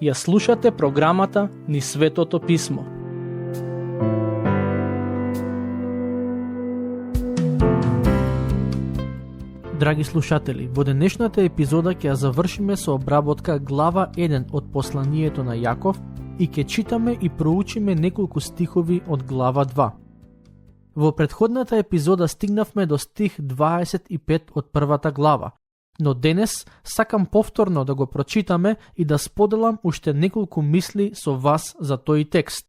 Ја слушате програмата Низ Светото Писмо. Драги слушатели, во денешната епизода ќе ја завршиме со обработка глава 1 од посланието на Јаков и ќе читаме и проучиме неколку стихови од глава 2. Во претходната епизода стигнавме до стих 25 од првата глава, но денес сакам повторно да го прочитаме и да споделам уште неколку мисли со вас за тој текст.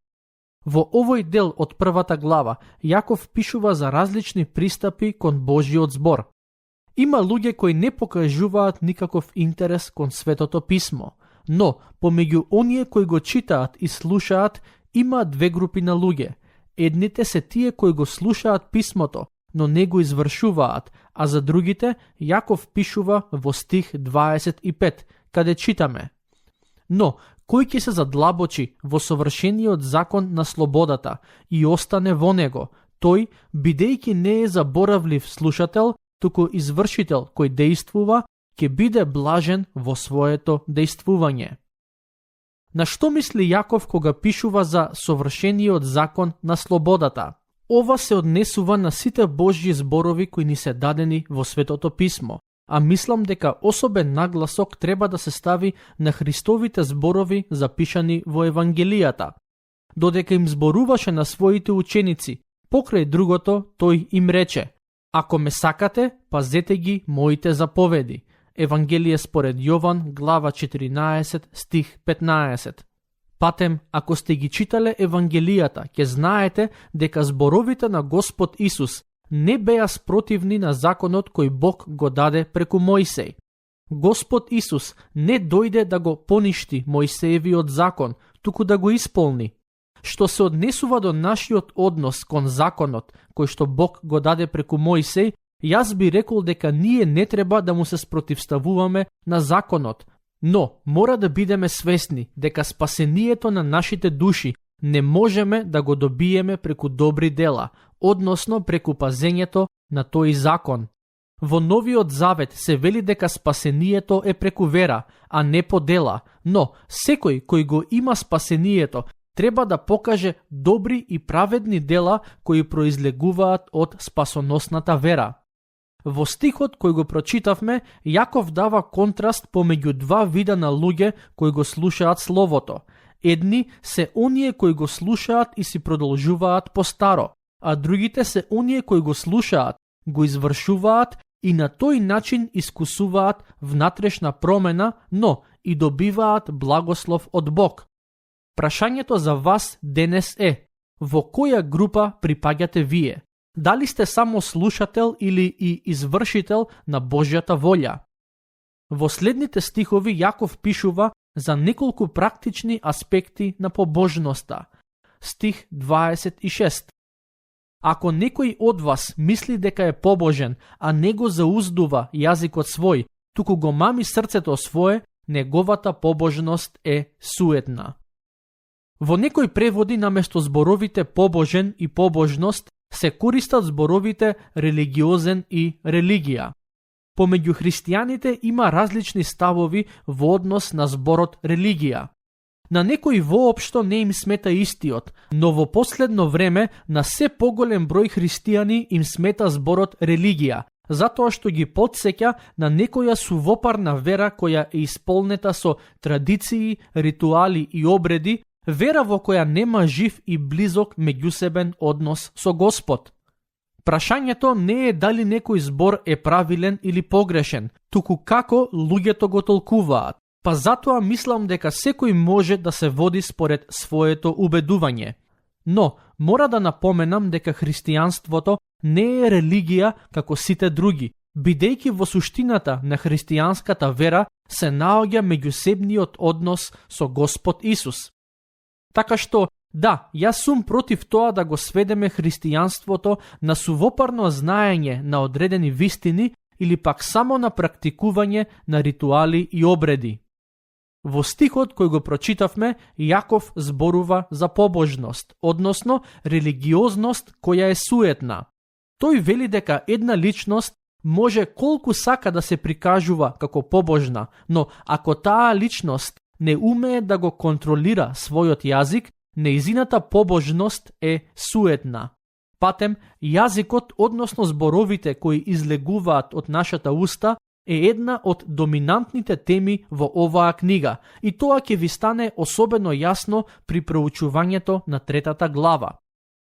Во овој дел од првата глава, Јаков пишува за различни пристапи кон Божјиот збор. Има луѓе кои не покажуваат никаков интерес кон Светото Писмо, но помеѓу оние кои го читаат и слушаат, има две групи на луѓе. Едните се тие кои го слушаат Писмото, но не го извршуваат, а за другите Јаков пишува во стих 25, каде читаме: Но, кој ќе се задлабочи во совршениот закон на слободата и остане во него, тој, бидејќи не е заборавлив слушател, туку извршител кој дејствува, ќе биде блажен во своето дејствување. На што мисли Јаков кога пишува за совршениот закон на слободата? Ова се однесува на сите Божји зборови кои ни се дадени во Светото Писмо, а мислам дека особен нагласок треба да се стави на Христовите зборови запишани во Евангелијата. Додека им зборуваше на своите ученици, покрај другото, тој им рече: Ако ме сакате, пазете ги моите заповеди. Евангелие според Јован, глава 14, стих 15. Патем, ако сте ги читале Евангелијата, ќе знаете дека зборовите на Господ Исус не беа спротивни на законот кој Бог го даде преку Мојсеј. Господ Исус не дојде да го поништи Мојсеевиот закон, туку да го исполни. Што се однесува до нашиот однос кон законот, кој што Бог го даде преку Мојсеј, јас би рекол дека ние не треба да му се спротивставуваме на законот, но мора да бидеме свесни дека спасението на нашите души не можеме да го добиеме преку добри дела, односно преку пазењето на тој закон. Во Новиот Завет се вели дека спасението е преку вера, а не по дела, но секој кој го има спасението треба да покаже добри и праведни дела кои произлегуваат од спасоносната вера. Во стихот кој го прочитавме, Јаков дава контраст помеѓу два вида на луѓе кои го слушаат Словото. Едни се оние кои го слушаат и си продолжуваат по старо, а другите се оние кои го слушаат, го извршуваат и на тој начин искусуваат внатрешна промена, но и добиваат благослов од Бог. Прашањето за вас денес е: во која група припаѓате вие? Дали сте само слушател или и извршител на Божјата волја? Во следните стихови Јаков пишува за неколку практични аспекти на побожноста. Стих 26. Ако некој од вас мисли дека е побожен, а не го зауздува јазикот свој, туку го мами срцето свое, неговата побожност е суетна. Во некои преводи наместо зборовите побожен и побожност се користат зборовите религиозен и религија. Помеѓу христијаните има различни ставови во однос на зборот религија. На некои воопшто не им смета истиот, но во последно време на се поголем број христијани им смета зборот религија, затоа што ги потсеќа на некоја сувопарна вера која е исполнета со традиции, ритуали и обреди, вера во која нема жив и близок меѓусебен однос со Господ. Прашањето не е дали некој збор е правилен или погрешен, туку како луѓето го толкуваат. Па затоа мислам дека секој може да се води според своето убедување. Но, мора да напоменам дека христијанството не е религија како сите други, бидејќи во суштината на христијанската вера се наоѓа меѓусебниот однос со Господ Исус. Така што, да, јас сум против тоа да го сведеме христијанството на сувопарно знаење на одредени вистини или пак само на практикување на ритуали и обреди. Во стихот кој го прочитавме, Јаков зборува за побожност, односно религиозност која е суетна. Тој вели дека една личност Може колку сака да се прикажува како побожна, но ако таа личност не умее да го контролира својот јазик, нејзината побожност е суетна. Патем, јазикот, односно зборовите кои излегуваат од нашата уста, е една од доминантните теми во оваа книга и тоа ќе ви стане особено јасно при проучувањето на 3 глава.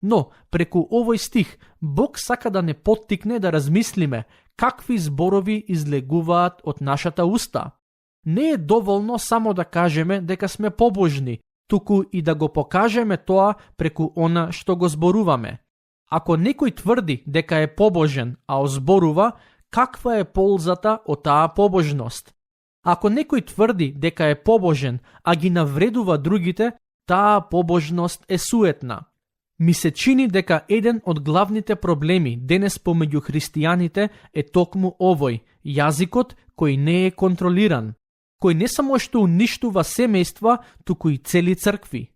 Но, преку овој стих, Бог сака да не поттикне да размислиме какви зборови излегуваат од нашата уста. Не е доволно само да кажеме дека сме побожни, туку и да го покажеме тоа преку она што го зборуваме. Ако некој тврди дека е побожен, а озборува, каква е ползата од таа побожност? Ако некој тврди дека е побожен, а ги навредува другите, таа побожност е суетна. Ми се чини дека еден од главните проблеми денес помеѓу христијаните е токму овој, јазикот кој не е контролиран, кој не само што уништува семејства, туку и цели цркви.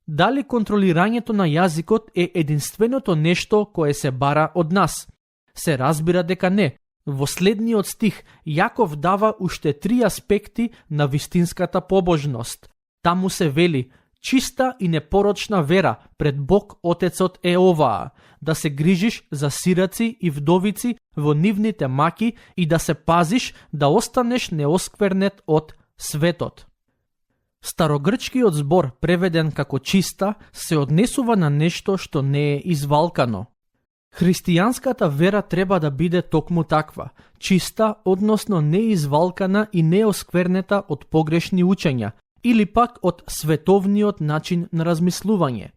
Дали контролирањето на јазикот е единственото нешто кое се бара од нас? Се разбира дека не. Во следниот стих Јаков дава уште 3 аспекти на вистинската побожност. Таму се вели: чиста и непорочна вера пред Бог Отецот е оваа, да се грижиш за сираци и вдовици во нивните маки и да се пазиш да останеш неосквернет од светот. Старогрчкиот збор, преведен како чиста, се однесува на нешто што не е извалкано. Христијанската вера треба да биде токму таква, чиста, односно неизвалкана и неосквернета од погрешни учења, или пак од световниот начин на размислување.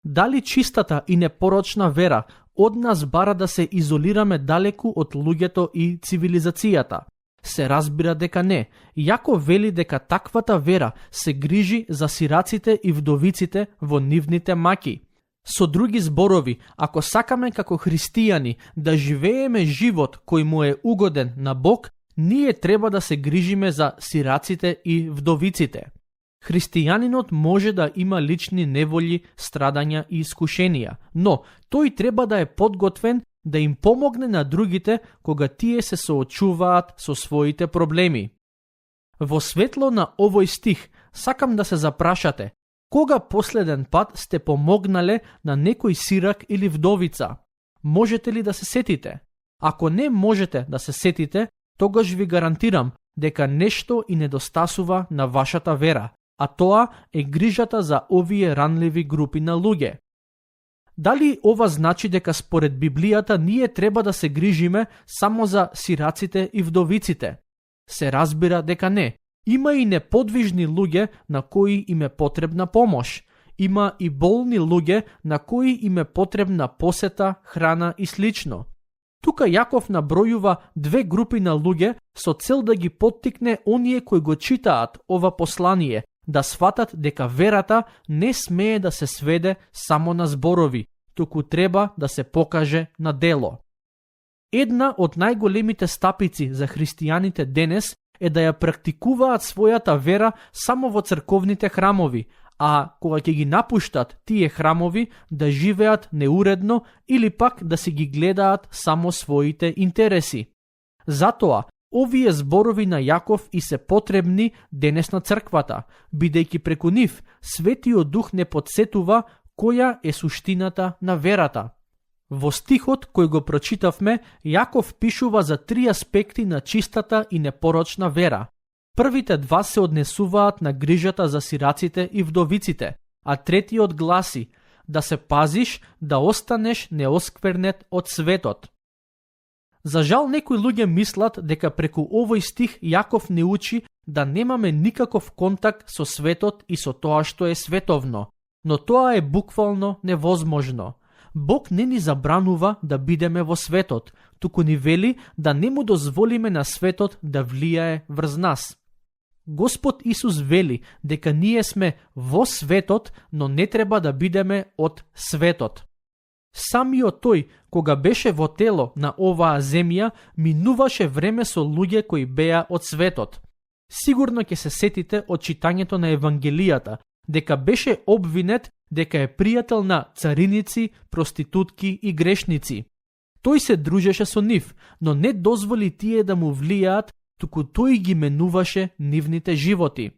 Дали чистата и непорочна вера од нас бара да се изолираме далеку од луѓето и цивилизацијата? Се разбира дека не. Јако вели дека таквата вера се грижи за сираците и вдовиците во нивните маки. Со други зборови, ако сакаме како христијани да живееме живот кој му е угоден на Бог, ние треба да се грижиме за сираците и вдовиците. Христијанинот може да има лични неволји, страдања и искушенија, но тој треба да е подготвен да им помогне на другите кога тие се соочуваат со своите проблеми. Во светло на овој стих, сакам да се запрашате, кога последен пат сте помогнале на некој сирак или вдовица? Можете ли да се сетите? Ако не можете да се сетите, тогаш ви гарантирам дека нешто и недостасува на вашата вера, а тоа е грижата за овие ранливи групи на луѓе. Дали ова значи дека според Библијата ние треба да се грижиме само за сираците и вдовиците? Се разбира дека не. Има и неподвижни луѓе на кои им е потребна помош. Има и болни луѓе на кои им е потребна посета, храна и слично. Тука Јаков набројува 2 групи на луѓе со цел да ги поттикне оние кои го читаат ова послание, да сватат дека верата не смее да се сведе само на зборови, туку треба да се покаже на дело. Една од најголемите стапици за христијаните денес е да ја практикуваат својата вера само во црковните храмови, а кога ќе ги напуштат тие храмови да живеат неуредно или пак да се ги гледаат само своите интереси. Затоа, овие зборови на Јаков и се потребни денес на црквата, бидејќи преку нив Светиот Дух не подсетува која е суштината на верата. Во стихот кој го прочитавме, Јаков пишува за 3 аспекти на чистата и непорочна вера. Првите 2 се однесуваат на грижата за сираците и вдовиците, а третиот гласи да се пазиш да останеш неосквернет од светот. За жал некои луѓе мислат дека преку овој стих Јаков не учи да немаме никаков контакт со светот и со тоа што е световно, но тоа е буквално невозможно. Бог не ни забранува да бидеме во светот, туку ни вели да не му дозволиме на светот да влијае врз нас. Господ Исус вели дека ние сме во светот, но не треба да бидеме од светот. Самиот тој, кога беше во тело на оваа земја, минуваше време со луѓе кои беа од светот. Сигурно ќе се сетите од читањето на Евангелијата, дека беше обвинет дека е пријател на цариници, проститутки и грешници. Тој се дружеше со нив, но не дозволи тие да му влијаат, туку тој ги менуваше нивните животи.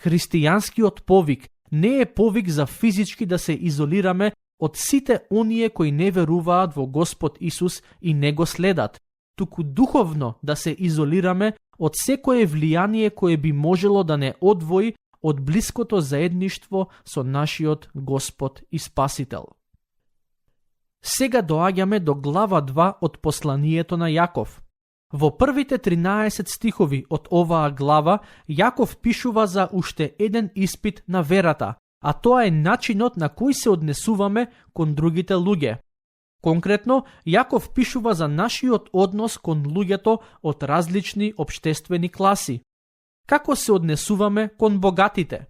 Христијанскиот повик не е повик за физички да се изолираме од сите оние кои не веруваат во Господ Исус и не го следат, туку духовно да се изолираме од секое влијание кое би можело да не одвои од блиското заедништво со нашиот Господ и Спасител. Сега доаѓаме до глава 2 од посланието на Јаков. Во првите 13 стихови од оваа глава, Јаков пишува за уште еден испит на верата, а тоа е начинот на кој се однесуваме кон другите луѓе. Конкретно, Јаков пишува за нашиот однос кон луѓето од различни општествени класи. Како се однесуваме кон богатите?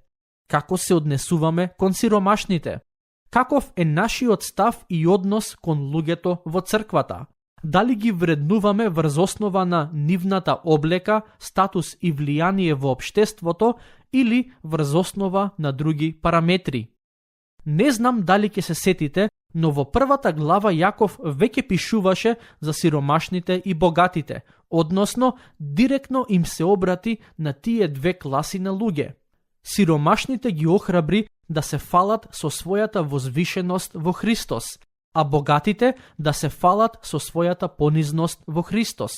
Како се однесуваме кон сиромашните? Каков е нашиот став и однос кон луѓето во црквата? Дали ги вреднуваме врз основа на нивната облека, статус и влијание во општеството или врз основа на други параметри? Не знам дали ќе се сетите, но во првата глава Јаков веќе пишуваше за сиромашните и богатите, односно директно им се обрати на тие две класи на луѓе. Сиромашните ги охрабри да се фалат со својата возвишеност во Христос, а богатите да се фалат со својата понизност во Христос.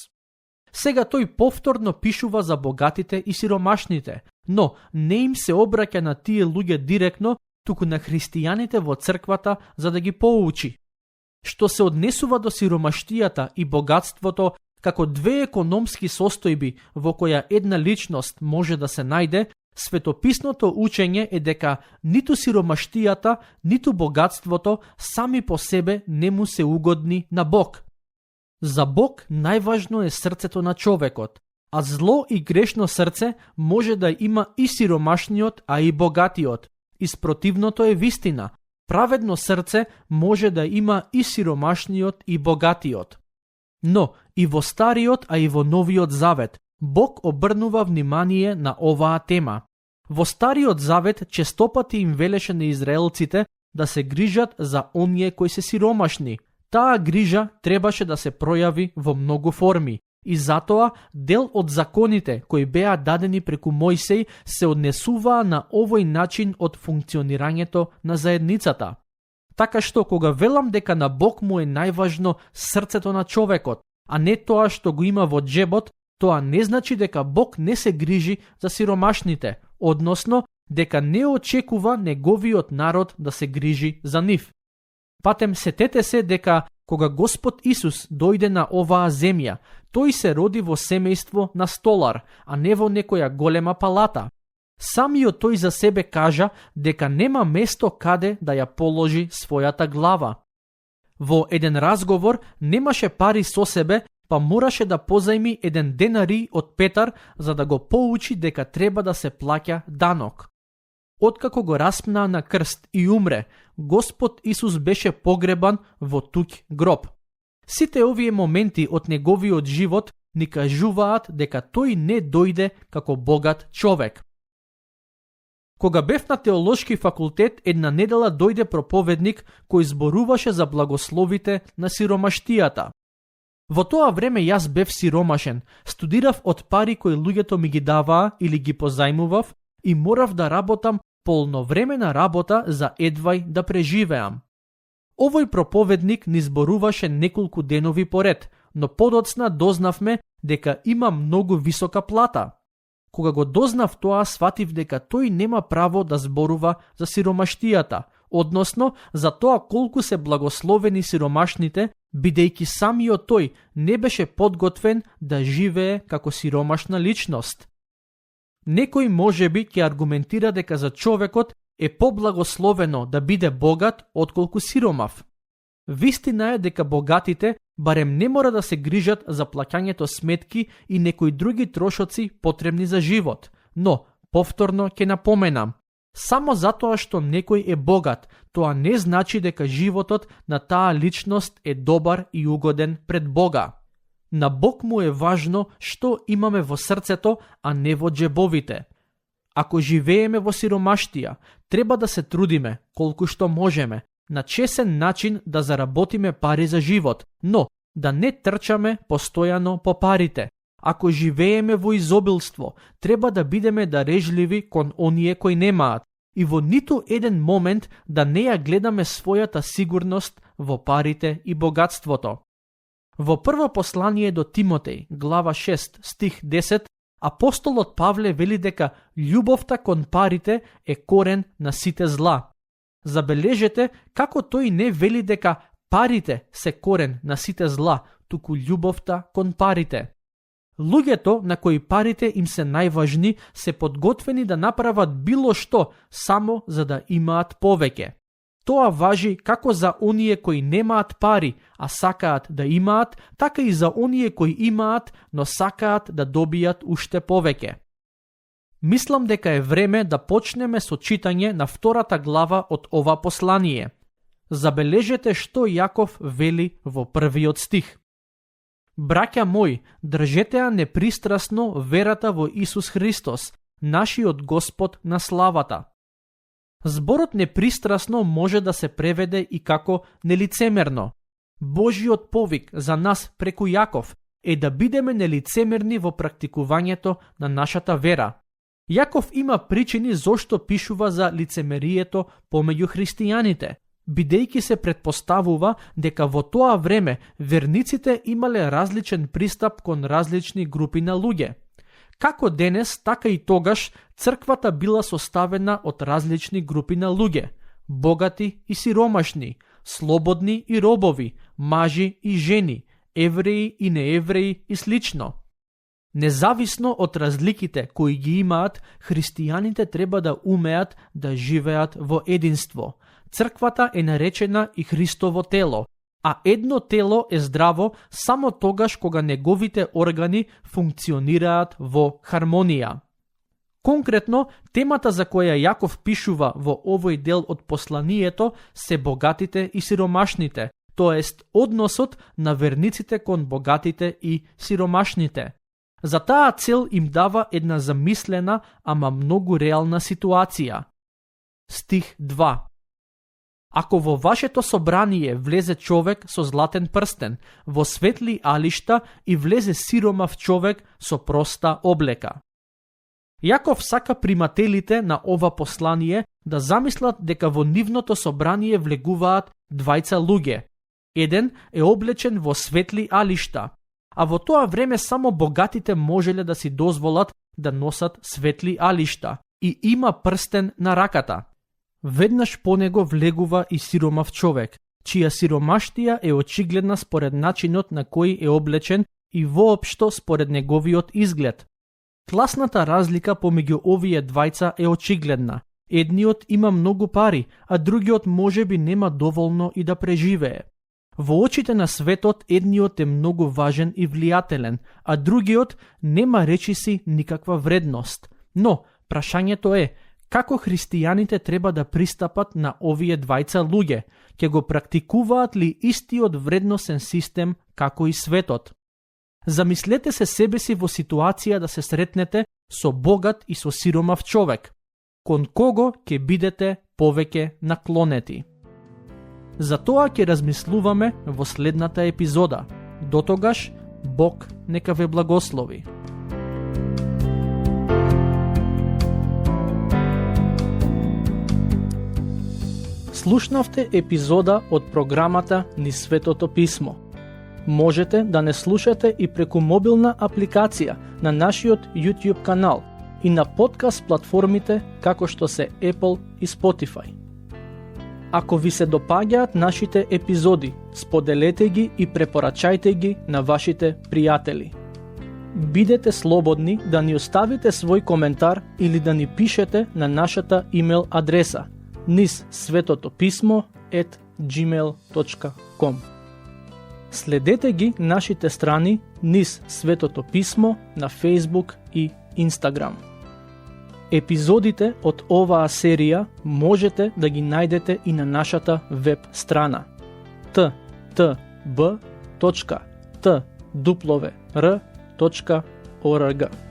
Сега тој повторно пишува за богатите и сиромашните, но не им се обраќа на тие луѓе директно, туку на христијаните во црквата за да ги поучи. Што се однесува до сиромаштијата и богатството како две економски состојби во која една личност може да се најде, светописното учење е дека ниту сиромаштијата, ниту богатството сами по себе не му се угодни на Бог. За Бог најважно е срцето на човекот, а зло и грешно срце може да има и сиромашниот, а и богатиот. Испротивното е вистина. Праведно срце може да има и сиромашниот и богатиот. Но и во Стариот, а и во Новиот Завет, Бог обрнува внимание на оваа тема. Во Стариот Завет честопати им велеше на израелците да се грижат за оние кои се сиромашни. Таа грижа требаше да се пројави во многу форми и затоа дел од законите кои беа дадени преку Мојсей се однесуваа на овој начин од функционирањето на заедницата. Така што кога велам дека на Бог му е најважно срцето на човекот, а не тоа што го има во џебот, тоа не значи дека Бог не се грижи за сиромашните, односно дека не очекува неговиот народ да се грижи за нив. Патем сетете се дека кога Господ Исус дојде на оваа земја, тој се роди во семејство на столар, а не во некоја голема палата. Самиот тој за себе кажа дека нема место каде да ја положи својата глава. Во еден разговор немаше пари со себе, па мораше да позајми еден денари од Петар за да го поучи дека треба да се плаќа данок. Откако го распна на крст и умре, Господ Исус беше погребан во туѓ гроб. Сите овие моменти од неговиот живот ни кажуваат дека тој не дојде како богат човек. Кога бев на теолошки факултет, една недела дојде проповедник кој зборуваше за благословите на сиромаштијата. Во тоа време јас бев сиромашен, студирав од пари кои луѓето ми ги даваа или ги позајмував и морав да работам полновремена работа за едвај да преживеам. Овој проповедник ни зборуваше неколку денови поред, но подоцна дознавме дека има многу висока плата. Кога го дознав тоа, сватив дека тој нема право да зборува за сиромаштијата, односно за тоа колку се благословени сиромашните, бидејќи самиот тој не беше подготвен да живее како сиромашна личност. Некој можеби ќе аргументира дека за човекот е поблагословено да биде богат отколку сиромав. Вистина е дека богатите барем не мора да се грижат за плаќањето сметки и некои други трошоци потребни за живот, но повторно ќе напоменам, само затоа што некој е богат, тоа не значи дека животот на таа личност е добар и угоден пред Бога. На Бог му е важно што имаме во срцето, а не во џебовите. Ако живееме во сиромаштија, треба да се трудиме колку што можеме, на чесен начин да заработиме пари за живот, но да не трчаме постојано по парите. Ако живееме во изобилство, треба да бидеме дарежливи кон оние кои немаат и во ниту еден момент да не ја гледаме својата сигурност во парите и богатството. Во прво послание до Тимотеј, глава 6, стих 10, апостолот Павле вели дека љубовта кон парите е корен на сите зла. Забележете како тој не вели дека парите се корен на сите зла, туку љубовта кон парите. Луѓето на кои парите им се најважни се подготвени да направат било што само за да имаат повеќе. Тоа важи како за оние кои немаат пари, а сакаат да имаат, така и за оние кои имаат, но сакаат да добијат уште повеќе. Мислам дека е време да почнеме со читање на втората глава од ова послание. Забележете што Јаков вели во првиот стих. Браќа мои, држете ја непристрасно верата во Исус Христос, нашиот Господ на славата. Зборот непристрасно може да се преведе и како нелицемерно. Божиот повик за нас преку Јаков е да бидеме нелицемерни во практикувањето на нашата вера. Јаков има причини зошто пишува за лицемерието помеѓу христијаните, бидејќи се претпоставува дека во тоа време верниците имале различен пристап кон различни групи на луѓе. Како денес, така и тогаш, црквата била составена од различни групи на луѓе, богати и сиромашни, слободни и робови, мажи и жени, евреи и неевреи и слично. Независно од разликите кои ги имаат, христијаните треба да умеат да живеат во единство. Црквата е наречена и Христово тело, а едно тело е здраво само тогаш кога неговите органи функционираат во хармонија. Конкретно, темата за која Јаков пишува во овој дел од посланието се богатите и сиромашните, тоест односот на верниците кон богатите и сиромашните. За таа цел им дава една замислена, ама многу реална ситуација. Стих 2. Ако во вашето собрание влезе човек со златен прстен, во светли алишта и влезе сиромав човек со проста облека. Јаков сака примателите на ова послание да замислат дека во нивното собрание влегуваат двајца луѓе. Еден е облечен во светли алишта, а во тоа време само богатите можеле да си дозволат да носат светли алишта и има прстен на раката. Веднаш по него влегува и сиромав човек, чија сиромаштија е очигледна според начинот на кој е облечен и воопшто според неговиот изглед. Класната разлика помеѓу овие двајца е очигледна. Едниот има многу пари, а другиот можеби нема доволно и да преживее. Во очите на светот едниот е многу важен и влијателен, а другиот нема речиси никаква вредност. Но, прашањето е, како христијаните треба да пристапат на овие двајца луѓе? Ќе го практикуваат ли истиот вредносен систем како и светот? Замислете се себе си во ситуација да се сретнете со богат и со сиромав човек. Кон кого ќе бидете повеќе наклонети? За тоа ќе размислуваме во следната епизода. Дотогаш, Бог нека ве благослови. Слушнавте епизода од програмата Низ Светото Писмо. Можете да не слушате и преку мобилна апликација на нашиот YouTube канал и на подкаст платформите како што се Apple и Spotify. Ако ви се допаѓаат нашите епизоди, споделете ги и препорачајте ги на вашите пријатели. Бидете слободни да ни оставите свој коментар или да ни пишете на нашата имейл адреса nizsvetotopисmo@gmail.com. Следете ги нашите страни Низ Светото Писмо на Facebook и Instagram. Епизодите од оваа серија можете да ги најдете и на нашата веб страна ttb.twr.org.